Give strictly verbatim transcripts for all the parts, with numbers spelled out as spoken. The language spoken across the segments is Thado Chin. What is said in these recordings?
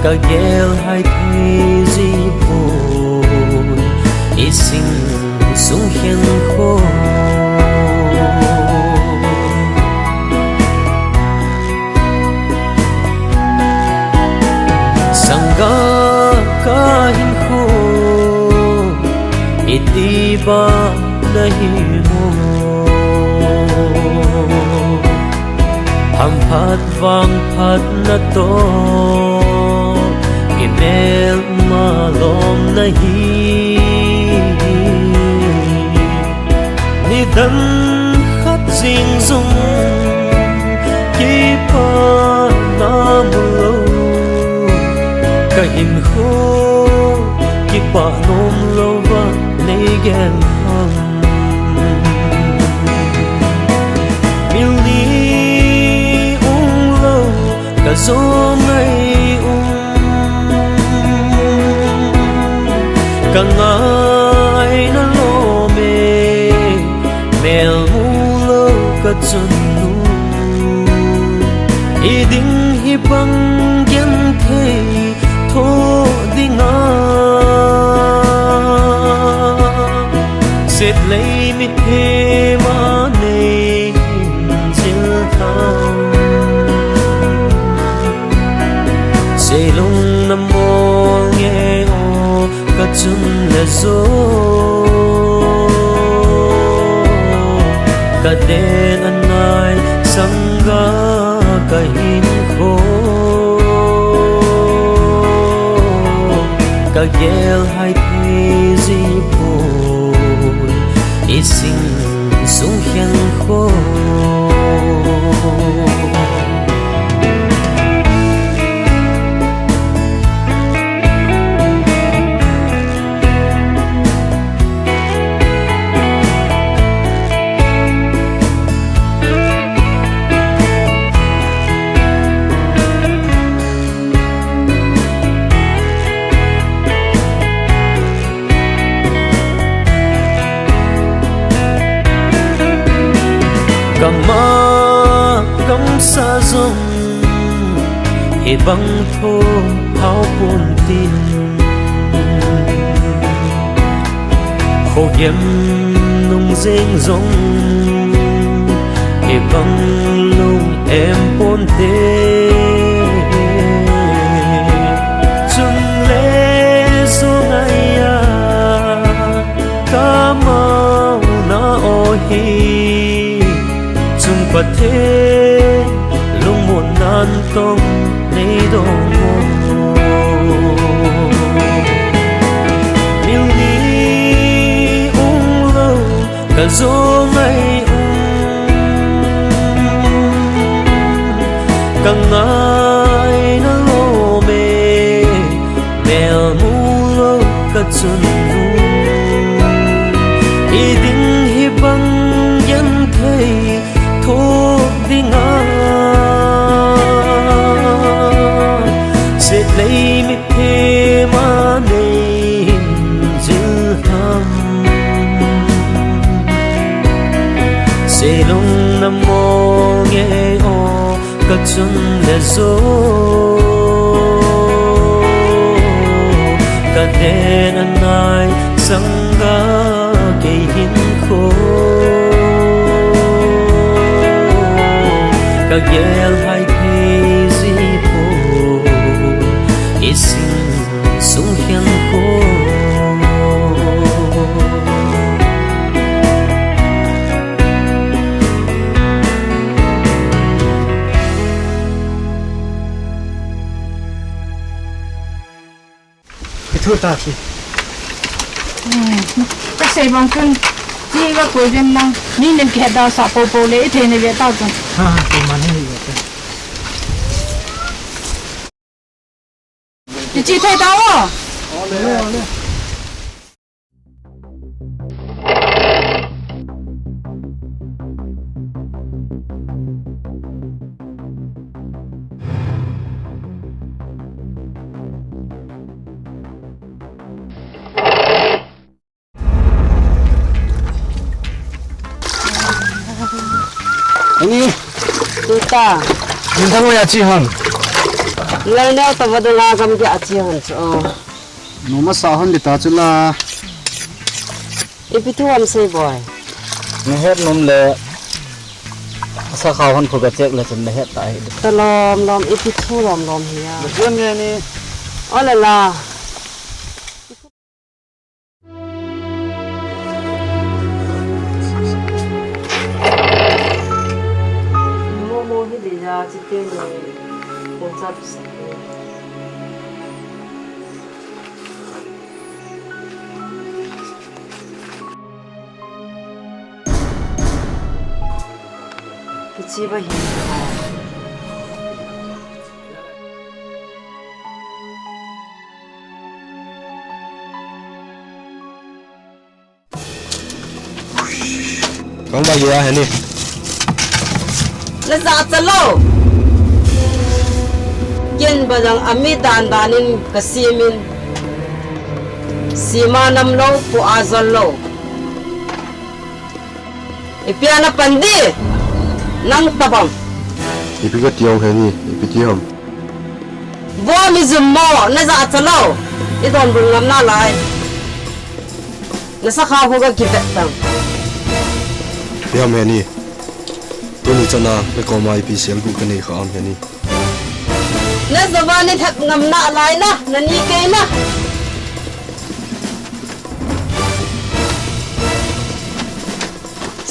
Ka gel hai thei ji poi, i sing sung khen kho. Sangga ka hinkho, iti ba na hi mo. Hamphat vangphat na toh, i melma lom na hi. Nidan khat jing jong kipah na mu lou, ka hinkho kipah nom louva nei gel ham. Mil ni um lou ka jo ngai um, ka ngaina lom e, mel mu lou ka chun um. Hi ding hi bang genthei thoh dinga, setlei mihem a nei hin jil tham. Seilung na mol nge o, ka chun le jo, ka den a nai sangga ka hinkho. Ka gel hai thei ji poi, i sing sung khen kho. Gam a gamsa jong hi bang tho hao pon tin, khogem nung jeng jong hi bang lung em pon te. Chun le jo ngai a ka mauna o hi, chung Pathen lungmon nan tong nei dong o. Mil ni um lou ka jo ngai um, ka ngaina lom e, mel mu lou ka chun um. Hi ding hi bang genthei thoh dinga, setlei mihem a nei hin jil ham. Seilung na mol nge o, ka chun le jo, ka den a nai sangga kei hinkho. Ka gel hai thei ji poi, i sing sung khen kho. Kithu ta si. Hmm. Ka sei bang chun, chi ka koi vem nang, mi nen kihet da sa po po le, i thei ne ve ta chun. Ha, ha, kei man hi ve ta. Ti chi thei ta o. Ole, ole. Ani. Tuta. Minthang ya chi hon. Lei neo tava ding a gamgi a che hon chu. Numa sa hon dita chu la. Ipi thu ham Seiboi. Na het nom le. Sakha hon khu ka check le chun na het ta hi. Ta lom lom ipi thu lom lom hi a. Juan nge ni. Ole la. Momo hi di ja chi te ni. Ko cha pi sa. Kichi ba hi. Kang ba ya hani. Na ja cha lou. Ken ba dang ami dan dan in ka simin. Sima nam lou, pu a jol lou. Ipi a na pan di. Nang tabang. Ipi ka ti hong hani, ipi ti ham. Vo mi jum mo, na ja cha lou. I donbut ngam nalai. Na sakha ho ka kivet tang. Ipi ham hani. Tuni chana, na koma ipi selguh ka nei kha ham hani. Na java ni that ngam nalai na, na ni kei na.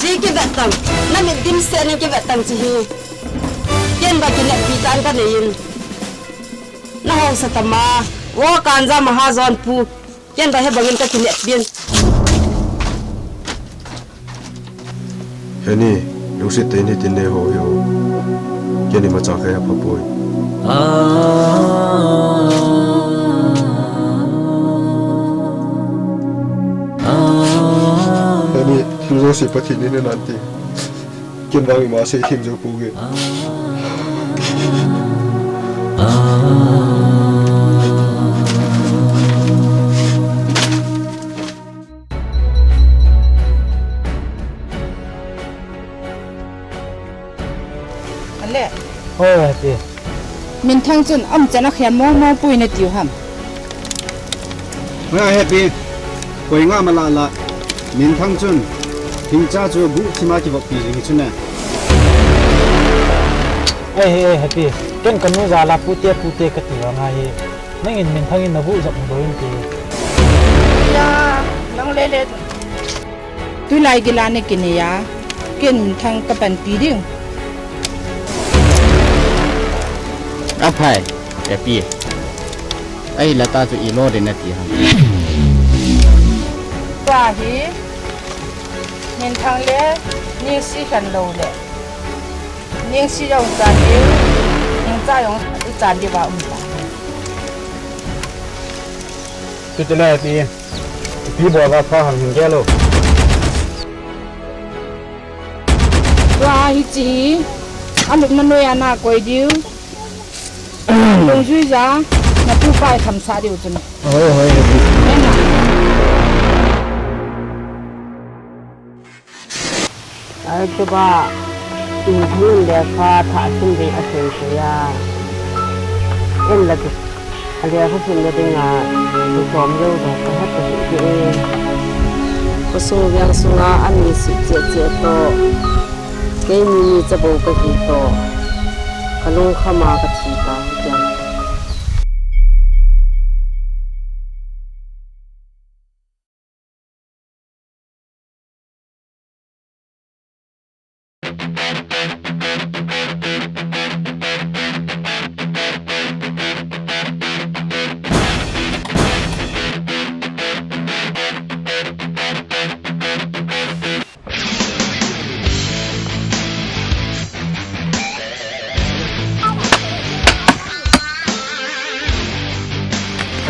Chi kivet tang, na mit dimset ni kivet tang chi hi. Ken ba kineppi tan ka nei in. Na hausa tama, vo kanja mahajon pu. Ken ba he bangin ka kineppi in. Hani, lungset tah in hitin nei ho hi o. Ken imacha ka he pha poi. Hani, thu jouse Pathen in ananti. Ken vang ima sei them jou pouve. Ale. Hoi, Happy. Minthang chun aumchan a khen mong mong poi nati u ham. Hoi, Happy. Koi nga mala la. Minthang chun thingcha chu buh thima kivop pi jing hi chu ne. Ei, ei, Happy. Ken kanu jal a pute, pute kati vang ahi. Nangin Minthang in nabuh jop lou in ti. Ya, nang lele. Tulai gila na kinei a, ken Minthang ka panpi ding. Aphai, Happy. Ahi lata chu ilo ding nati ham. Tua hi, Minthang le, Ningsi khen lou le. Ningsi jong chan diu, Ningsa jong chan diu va um ta. Chuti le Happy, ipi bol va pha ham hin gel o. Tua hiche hi, alupna noi a na koi diu. Lungjuija, na pu pa i thamsah diu chun. Hoi, hoi, Happy. Hena. Ai, chuba, Minthang in lekha thah sim ding a sim sia. En la tu. A lekha simna dinga, tu som jou da, ka hat ka sim sia. Khosung veng sunga, ami sim cheh cheh toh. Keini mi chabou kahi toh. Ka lungkham a ka thi ta, hitia.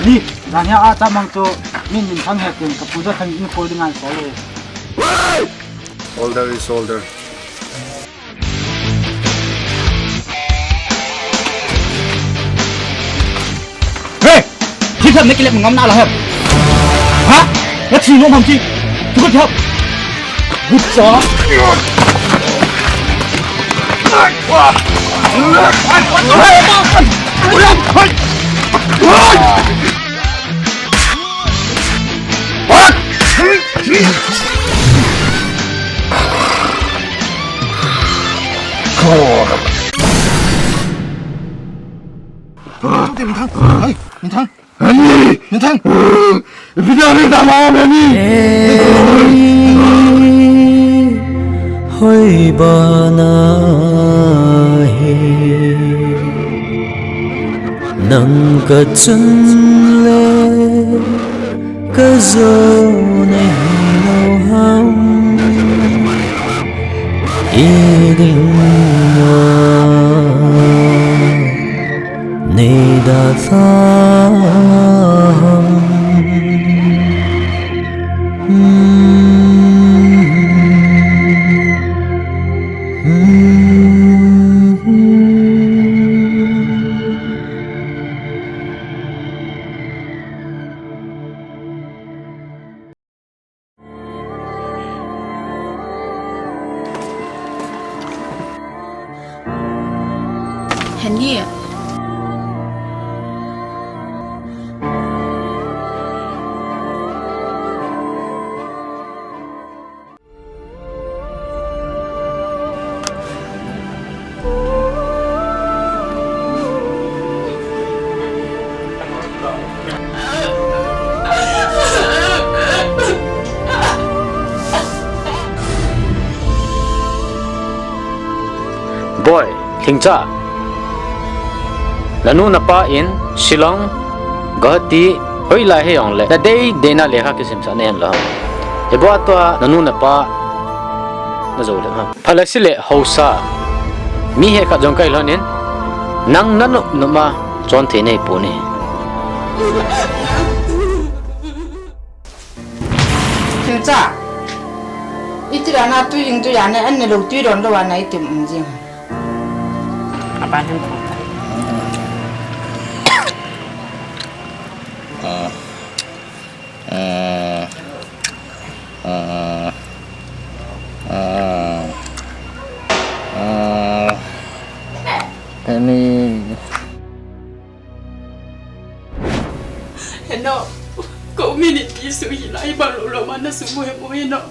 Ani, jan hia a cha mang chu, min Minthang he tin, ka pu ja thang in koi ding ngai ko le. Order is order. Hey! Thitham na kilep ngam na la ham. Ha? Na thi nom ham chi. Thu ka thi ham. Good job. Hey! Minthang, hai, Minthang. Ani! Minthang! Bidari dama ani! Hoi bana hi nang ka chun le ka zo na hi lo ham. Iding na Nei da sa ham. Heni. Boi, Lhingcha. Nanu napa in Shillong, Guwahati, hoilai hijongle, nadei deina lekha kisimsah nahin lou ham. Ibola tua nanu napa najou lou ham. Phalasi le haosa. Mi hekhat jong kahi lhonin, nang nanop nop a chonthei nahipon ahi. Lhingcha. Iti dan a tui jing tui a ne, an ne lou tui don lou a na itim um jing. Apa hin. Ah. Ah. Ah. Ah. Ah. Ani. Heno, ko minute ti su hi lai ba lo lo ma na su mo he mo heno.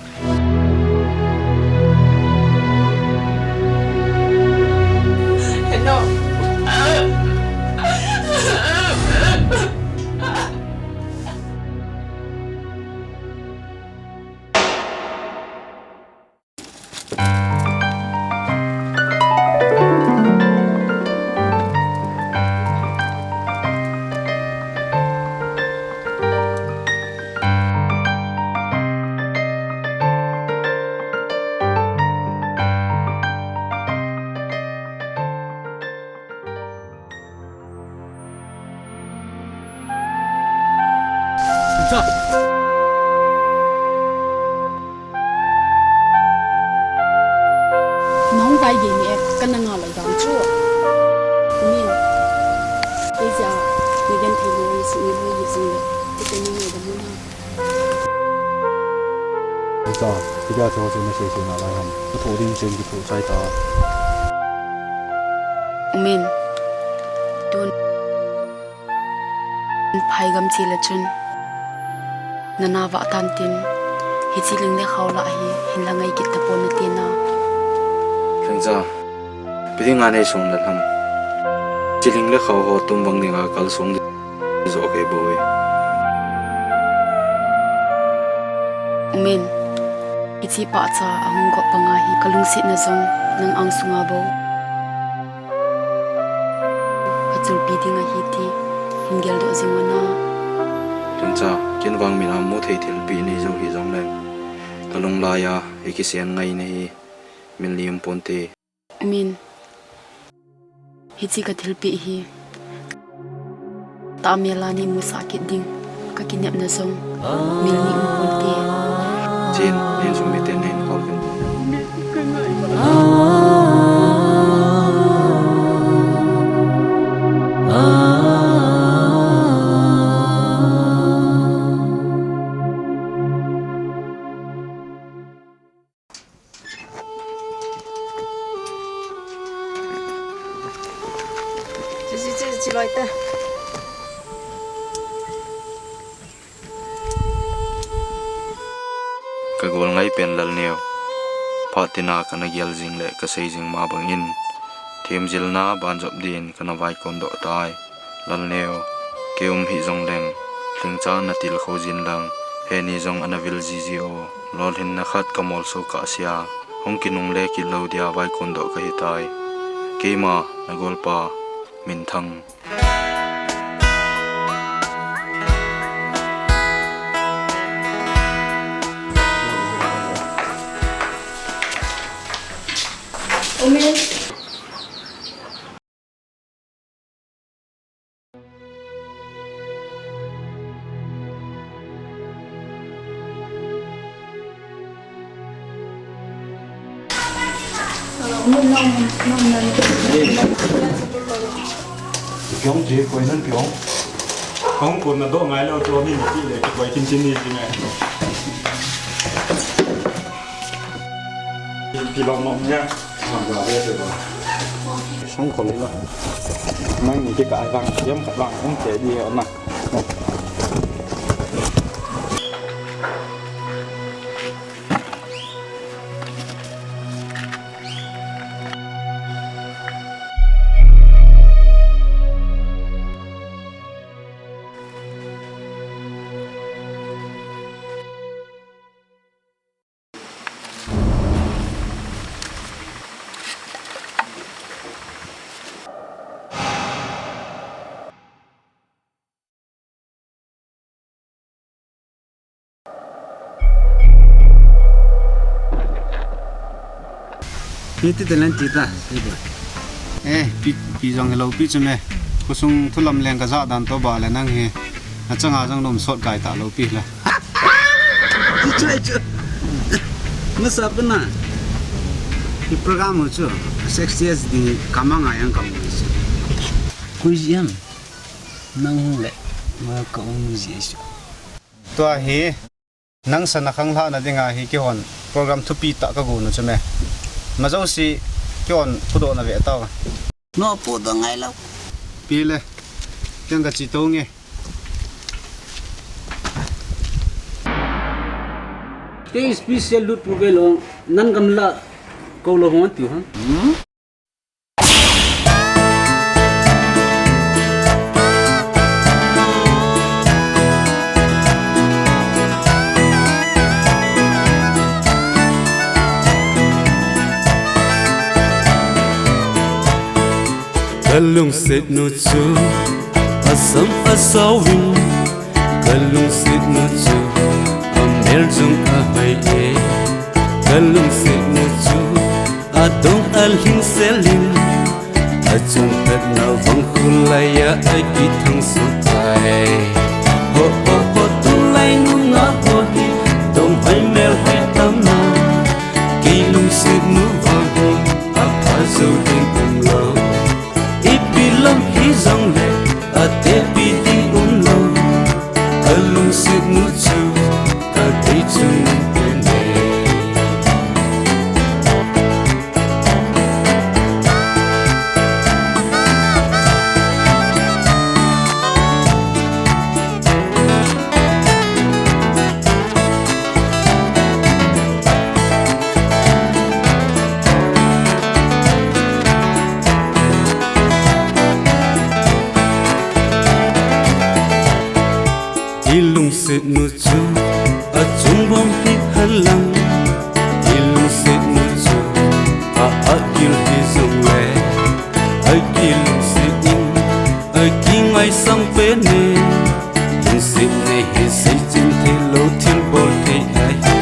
Heno. Nong tai ge ni e, ka na nga lai dang chu. Min. Ei ja, ni gen thei lo, ni si ni lo, ni si ni. Ti te ni ngai dam na. Ita, ita te ho chu na sei sei na lai ham. Ka tho ding chen ki tho chai ta. Min. Tun. Phai gam che le chun. Na na va tan tin. Hiche ling le khao la hi, hin la ngai kit ta pon na ti na. Lhingcha. Pi ding a nei sung le lam. Hiche ling le khao ho tum bang ding a kal sung di. Zo kei bou e. Min, hiche pahcha ahung got banga hi ka lungsetna jong nang ang sunga bou. Ka chulpi ding ahi ti hin geldoh jing un a. Lhingcha, ken vang min a mu thei thilpeh nei jou hi jongleng, ka lunglai a i kisen ngaina hi min lim ponte. Min, hiche ka thilpeh hi tahmel a nei musah kit ding ka kinepna jong mil ni um ponte. Chin, nin sum miten nin kol kin. Chuche Chi, chi loi te. Ka gol ngai pen Lalneo. Phat tina kana gel jing le ka sei jing ma bangin, themjilna banjop din kana vaikon doh tai. Lalneo, kei um hih jongleng, lhingcha na tilkhou jin lang, heni jong ana vil jiji o. Lolhinna khat ka molso kah sia, hung kinungle kit lou dia vaikon doh ka hitai. Keima, na golpa, Minthang. Piong ji, koi nan piong. Hong kon na do ngai lo to ni ti le, koi tin tin ni ji ngai. Pi lo mong nia. Hong kon lo. Nang ni ti ka vang, yam ka vang, hong te di na. Hiti talent ti ta, ti ba. Eh, pi, pi jong hello pi chu me. Khosung thu lam leng ka ja dan to ba le nang hi. Na changa jong nom sot kai ta lo pi la. Chu, chu, chu. Masa pa na. Hi program ho chu. Sixty years di kama ngai ang kam chu. Koi ji em. Nang le. Ma ka um ji chu. Tua hi. Nang sana khanglhahna dinga hi kihon program thupi tah ka gon u chu me. Majouse kihon phudoh na ve tau. No phudoh ngai lo. Pi le. Tiang ka chi to nge. Te special lut pu ve lo. Nan gamla ko lo hon tiu ha. Hmm? Ka lungset nu chu asam asao in, ka lungset nu chu amel jong ahoi e. Ka lungset nu chu adong alhing selin, achun pet na vang khulai a akithang sutai. Ho, ho, ho, tulai nunga ho hi, dong hai mel hai tam na. Kei lungset nu vang hi, apha jou ding um lo. Ipi lam hi jong le, atepi ding um lo. Ka lungset nu chu, ka dei chu nang pen e. I lungset nu chu achung bom hi halang. I lungset nu chu a, agil hi jong le, agil lungset in, akingaisang pen e. Lungset nei hi seichin thei lo, thilbol thei ahi.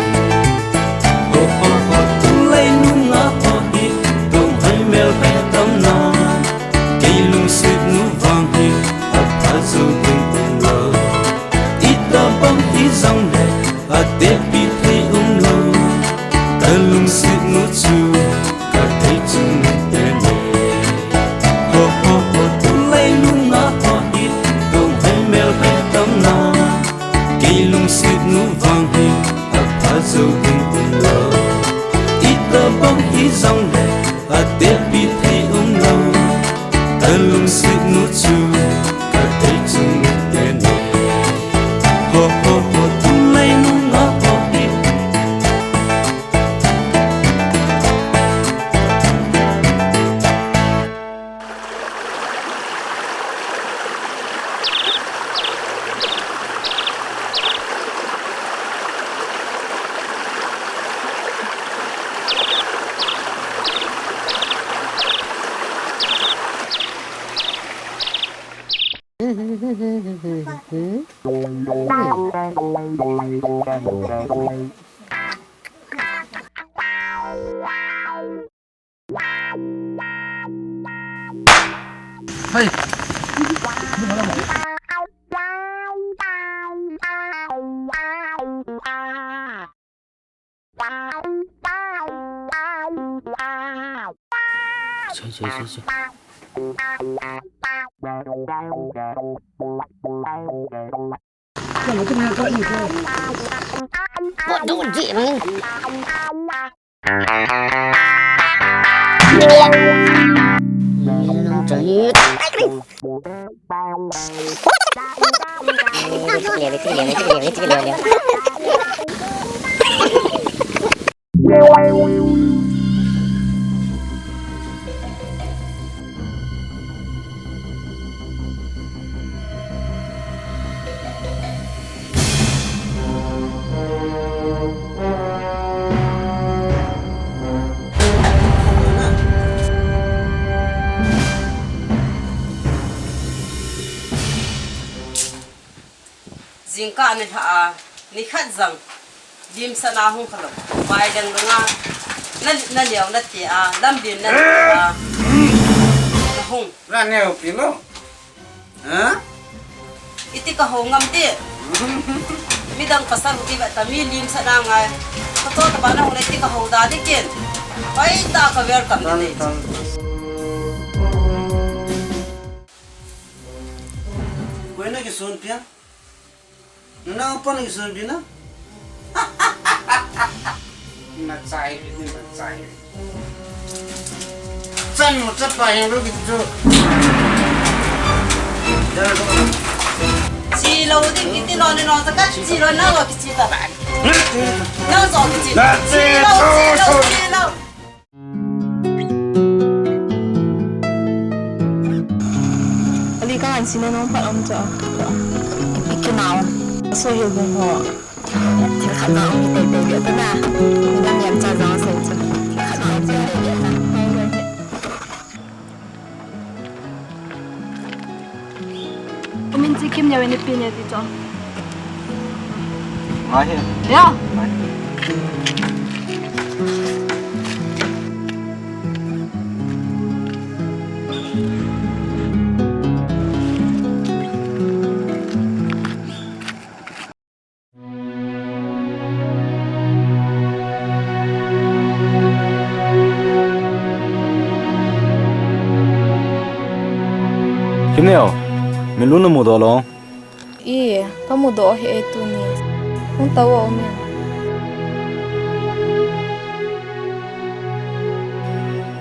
Ho, ho, ho, tulai nunga ho hi, dong hai mel hai tam na. Kei lungset nu vang hi, apha jou ding um lo. Itobang hi jong Lungset nu chu ka ei chung teni. Ho, ho, ho, thum lei nunga ho hi. Hey. Sai, sai, sai, sai. What do you mean? Jingkah nilhah a, nikhat jong limsahna hung khalou. Bai leng lunga, na, na neo na te a, lam lim na neo a, na hung. Na neo pi lou. Ha? Iti kahou ngam ti. Midang pasal hu ti ve ta mi limsahna ngai. Kato taba na hung le iti kahou da di kin. Hoitah ka welcome di nei. Koi na kisun pia? Nana upa na kisun pia na? Na chai, na chai. Chan mo cha pa yang ro ki chu. Chi lou ding kiti lou ni lou ta ka chi lou na lou ki chi ta. Na zo ki chi. Na chi lou, chi lou, chi lou. Ali ka han sina nong phat om cha. Ikinao. So hi bung ho. Thil khat na om ki tei tei bia ta na. Midang yam cha jong sei cha. Thil khat na om ki tei tei bia ta. Umin chi Kimneo in ipi ne ti cho. Ngai hi. Ya. Ngai. Kimneo, min lung na mudoh lou. I, ka mudoh hih e tuni. Hung tao o Umin.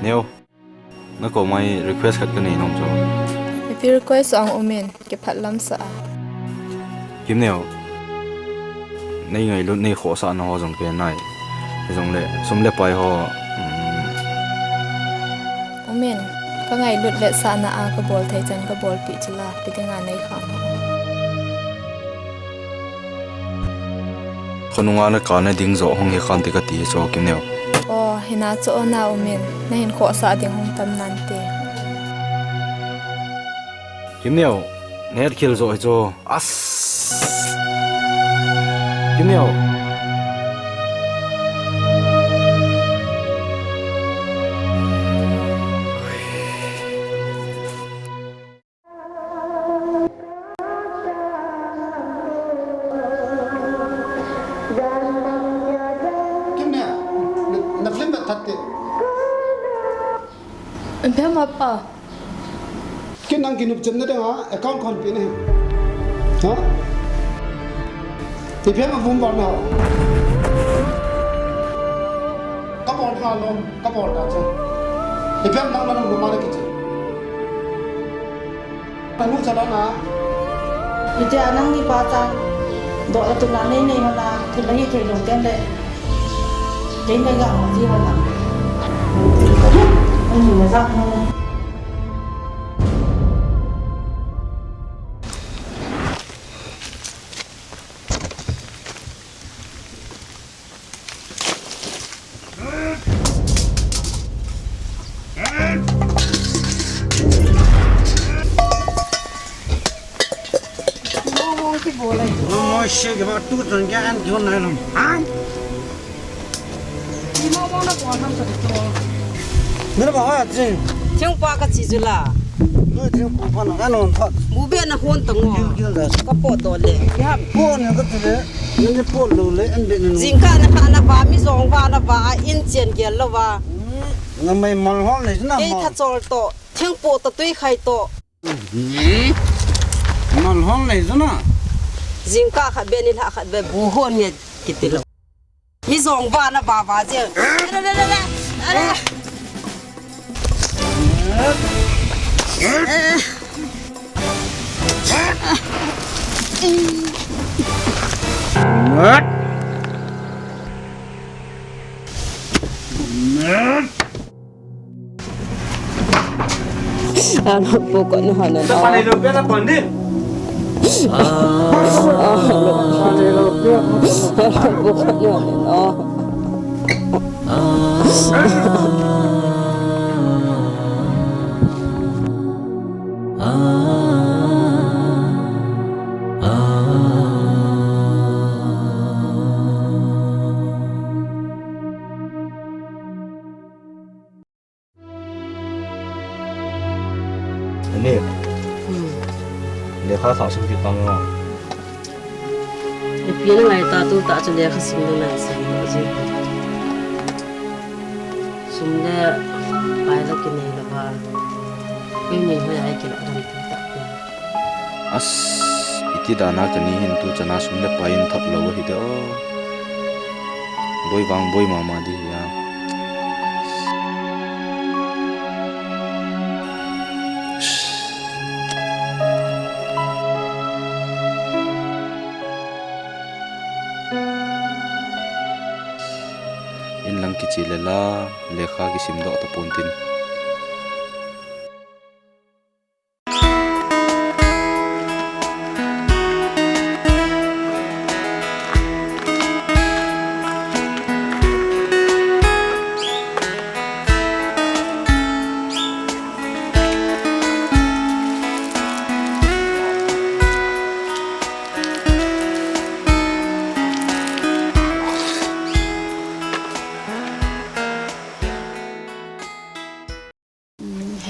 Neo. Na koma hi request khat ka nei nom chu. Ipi request ang Umin, kiphatlam sah a. Kimneo. Nei ngailut nei khohsahna ho jong pen nai. Hijongle, sum le pai ho, um. Umin, ka ngailut le sahna a ka bol thei chan ka bolpeh chula, ipi dinga nei kham ham. Khonunga na kana ding joh hung hi khan ti kati hi chu Kimneo. O, hina chu o na Umin, na hin khohsah ding hung tam nante. Kimneo, na het khel joh hi chu. As. Kimneo. Kimneo, na, na film vet that te. Ipi ham apa? Ken nang kinopchamna dinga account khonpeh nahi. Ha? Ipi ham avum val na. Ka bol ta lou, ka bol ta chu. Ipi ham nang na lungdon a na kiche. Anu chalona. Ite anang ni pa ta. Doh la tuna nei nei hona, thil la hi thei lou ten le. Kei mai ga mo ji hona. Ani na za mo. Mo mo ki bol ai. Mo mo she ke ba tu tan kya an kyo nai lam. Ham. Ki mo mo na bol ham sa to. Mera ba ha ji. Thing pa ka chi ju la. Noi thing pa pa na ka non phat. Bu be na hon tang o. Kil kil da. Ka po do le. Ya. Po ne ka ti le. Nani po lou le, an be nanu. Jingkah na kha na va, mi jong va na va, a in chen gel lou va. Hmm, na mai mal hon le na. Kei ma. Tha chol to, thing po to tui khai to. Hmm. Mal hon le na. Jingkah khat be ni lha khat be bu hon nge kiti lou. Mi jong va na va va je. Are, are, are, are. Ano po ko ni hana. Sa panay daw pera pandi. Ano po ko ni hana. Ani. Hmm. Lekha sang sum kit tang o. Ipi na ngai ta tu ta chu lekha sim le nai sim lo ji. Sum le pai la kinei lou va. Kei ni hoi ai kila dam tu ta. As, iti dan a kani hin tu chana sum le pai in thap lou ahi de o. Boi vang boi mama di hi a. In lang kiche le la, lekha kisim doh tapon tin.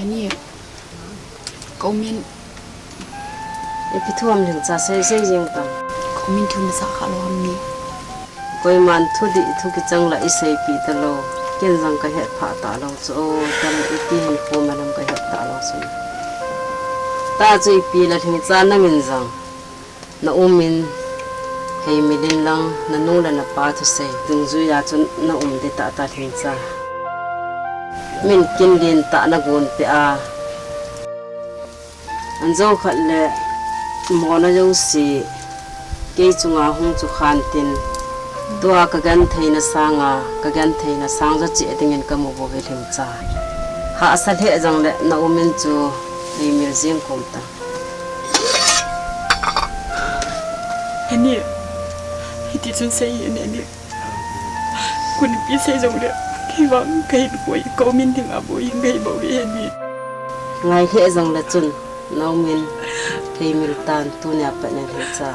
Heni, komin. Ipi thu ham Lhingcha, sei sei jing tan. Komin thu nasa kha lou ham ni. Koiman thu di thu kichang la isei pi ta lou. Ken jang ka het pha ta lou chu o, tan iti hin khu ma lam ka het ta lou chu. Ta chu ipi la Lhingcha nangin jang. Na um in, hei milin lang, na nu le na pa thusei, dungjuia chun na um di tata Lhingcha. Min kin lin ta na gon pe a. An jo khat le, mona jouse, kei chunga hung chu khan tin, tua ka gentheina sanga, ka gentheina sang jo che dingin ka mu bou ve Lhingcha. Hahsa lheh jang le, na um in chu, hei mil jing kom ta. Ani, hiti chun sei in ani. Koi ipi sei jong le, kei vang ka hin koi, komin ding a bou in kei bou hi ani. Ngai lheh jong le chun, na um in, kei mil tan tunia pat na Lhingcha.